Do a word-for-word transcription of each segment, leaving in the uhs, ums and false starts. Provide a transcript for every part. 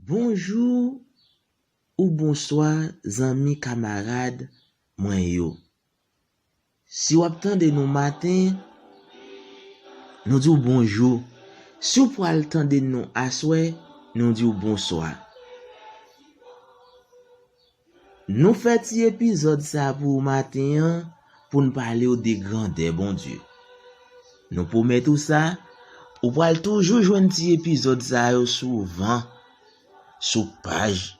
Bonjou ou bonswa, zanmi, kamarad mwen yo. Si w ap tande nou maten, nou di w bonjou. Si w pral tande nou aswè, nou di w bonswa. Nou fè ti epizòd sa pou w maten an, pou n pale w de grandè Bondye. Nou pwomèt ou sa, ou pral toujou jwenn ti epizòd sa yo souvan sou paj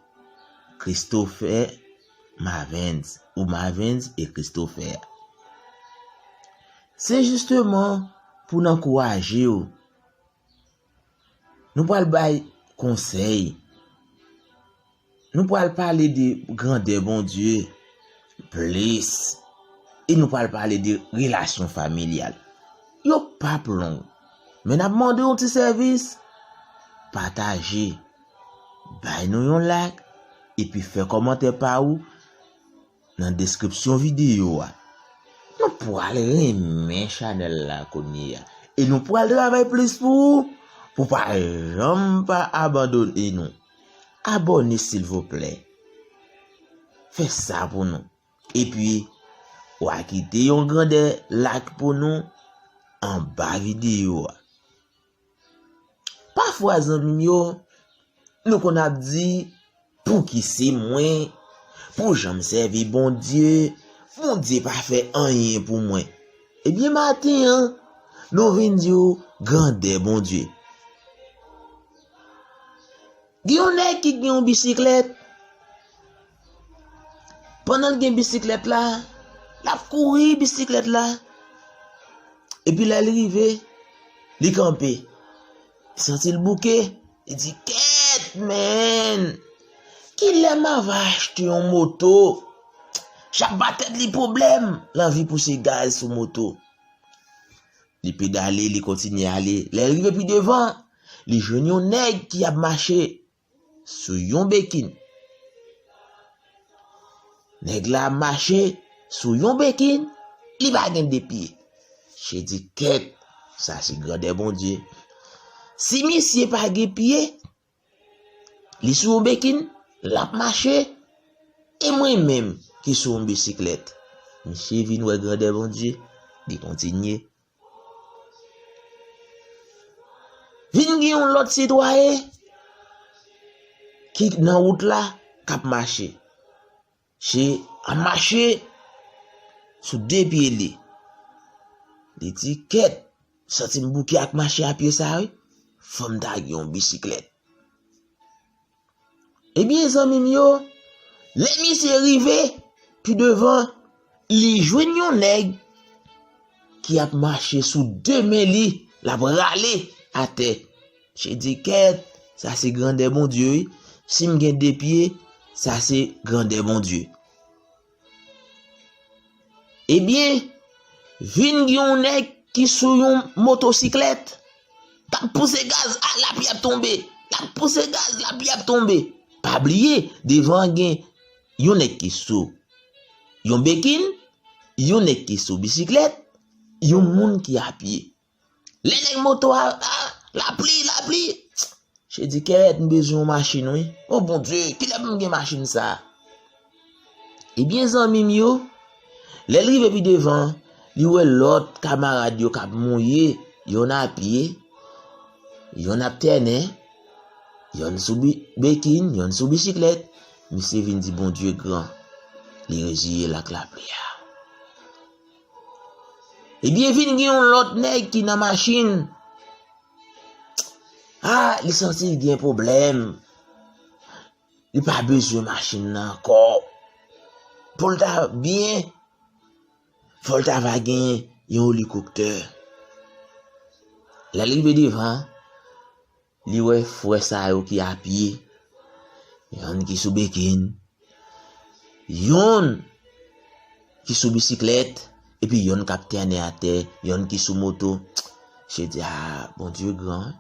Christopher Mavens, ou Mavens e Christopher. Se jisteman pou n ankouraje w. Nou pral bay konsèy. Nou pral pale de grandè Bondye plis. E nou pral pale de relasyon familyal. Yo p ap long. Men n ap mande yon ti sèvis. Pataje. Bay nou yon like. Epi fè kòmantè pa ou nan deskripsyon videyo a. Nou pral renmen chanèl la kounye a. E nou pral travay plis pou ou, pou pa janm pa abandone nou. Abòne silvouplè. Fè sa pou nou. Epi, w a kite yon grandè like pou nou anba videyo a. Pafwa, zanmi m yo, nou konn ap di, "Pouki se mwen? Pou jan m sèvi Bondye, Bondye pa fè anyen pou mwen." Ebyen, maten an, nou vin di w grandè Bondye. Gen yon nèg ki gen yon bisiklèt. Pandan l gen bisiklèt la, l ap kouri bisiklèt la. Epi lè l rive, li kanpe. Li santi l bouke. Li di, "Kèt, men! Kilè m ava achte yon moto?" Chak ba tèt li pwoblèm, l anvi pouse gaz sou moto. Li pedale, li kontinye ale. Lè l rive pi devan, li jwenn yon nèg ki ap mache sou yon bekin. Nèg la ap mache sou yon bekin, li pa gen de pye. Misye di, "Kèt, sa se grandè Bondye. Si misye pa gen pye, li sou yon bekin, l ap mache, e mwen menm ki sou yon bisiklèt." Misye vin wè grandè Bondye, li kontinye. Vin gen yon lòt sitwayen ki nan wout la, k ap mache. Misye ap mache sou de pye li. Li di, "Kèt, santi m bouke ak mache a pye sa, wi. Fò m ta gen yon bisiklèt." Ebyen, zanmi m yo, lè misye rive pi devan, li jwenn yon nèg ki ap mache sou de men li, l ap rale atè. Misye di, "Kèt, sa se grandè Bondye, wi. Si m gen de pye, sa se grandè Bondye." Ebyen, vin gen yon nèg ki sou yon motosiklèt, k ap pouse gaz, a, lapli ap tonbe. L ap pouse gaz, lapli ap tonbe. Pa bliye, devan an gen yon nèg ki sou yon bekin, yon nèg ki sou bisiklèt, yon moun ki a pye. Lè nèg moto a, a, lapli, lapli. Misye di, "Kèt, m bezwen yon machin, wi. O Bondye, kilè pou m gen machin sa a?" Ebyen, zanmi m yo, lè l rive pi devan, li wè lòt kamarad yo k ap mouye, yonn a pye, yonn ap tènen, yonn sou bi-, bekin, yonn sou bisiklèt. Misye vin di, "Bondye gran." Li reziye l ak lapli a. Ebyen, vin gen yon lòt nèg ki nan machin. A, li santi l gen pwoblèm. Li pa bezwen machin nan ankò. Pou l ta byen, fò l ta va gen yon elikoptè. Lè l rive devan, li wè frè sa yo ki a pye. Yonn ki sou bekin, yonn ki sou bisiklèt, epi yonn k ap tènen atè, yonn ki sou moto. Misye di, "A, Bondye gran, wi.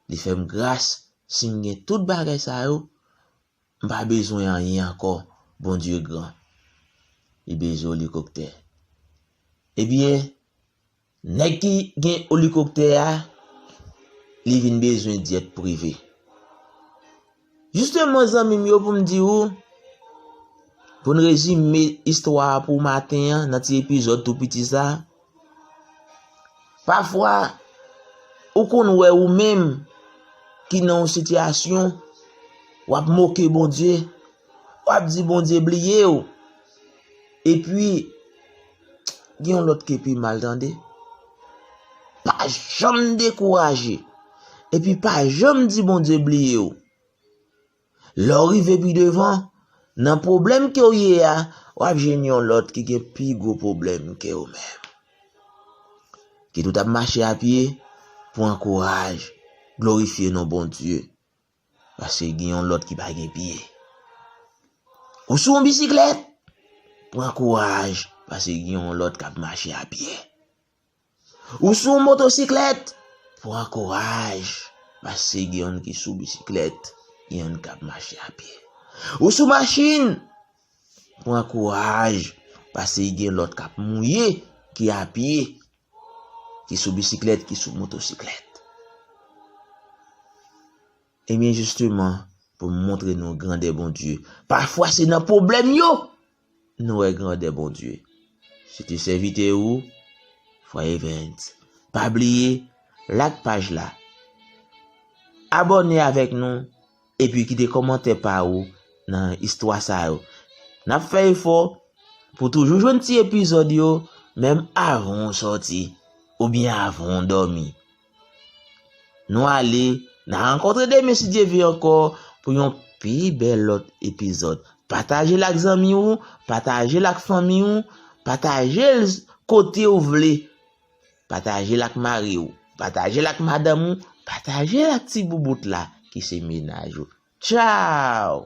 Li fè m gras, si m gen tout bagay sa yo, m pa bezwen anyen ankò. Bondye gran." Li bezwen elikoptè. Ebyen, nèg ki gen elikoptè a, li vin bezwen jet prive. Jisteman, zanmi m yo, pou m di ou, pou n rezime istwa a pou maten an, nan ti epizòd tou piti sa, pafwa, ou konn wè ou menm ki nan yon sitiyasyon, w ap moke Bondye, w ap di Bondye bliye w. Epi, gen yon lòt ki pi mal, tande. Pa janm dekouraje. Epi, pa janm di Bondye bliye w. Lè w rive pi devan, nan pwoblèm ke w ye a, w ap jwenn yon lòt ki gen pi gwo pwoblèm ke w menm. Kit ou t ap mache a pye, pran kouraj, glorifye non Bondye, paske gen yon lòt ki pa gen pye. Ou sou yon bisiklèt, pran kouraj, paske gen yon lòt k ap mache a pye. Ou sou yon motosiklèt, pran kouraj, paske gen youn ki sou bisiklèt, gen youn k ap mache a pye. Ou sou machin, pran kouraj, paske gen lòt k ap mouye, ki a pye, ki sou bisiklèt, ki sou motosiklèt. Ebyen, jisteman, pou m montre nou grandè Bondye. Pafwa, se nan pwoblèm yo, nou wè grandè Bondye. Se te sèvitè ou, Frè Evans. Pa bliye, like paj la. Abòne avèk nou, epi kite kòmantè pa ou nan istwa sa yo. N ap fè efò pou toujou jwenn ti epizòd yo, menm avan w sòti, oubyen avan w dòmi. Nou ale, n a rankontre demen si Dye vle ankò pou yon pi bèl lòt epizòd. Pataje l ak zanmi w, pataje l ak fanmi w, pataje l kote w vle. Pataje l ak mari w, pataje l ak madanm ou, pataje l ak ti boubout la ki se mennaj ou. Tchaw!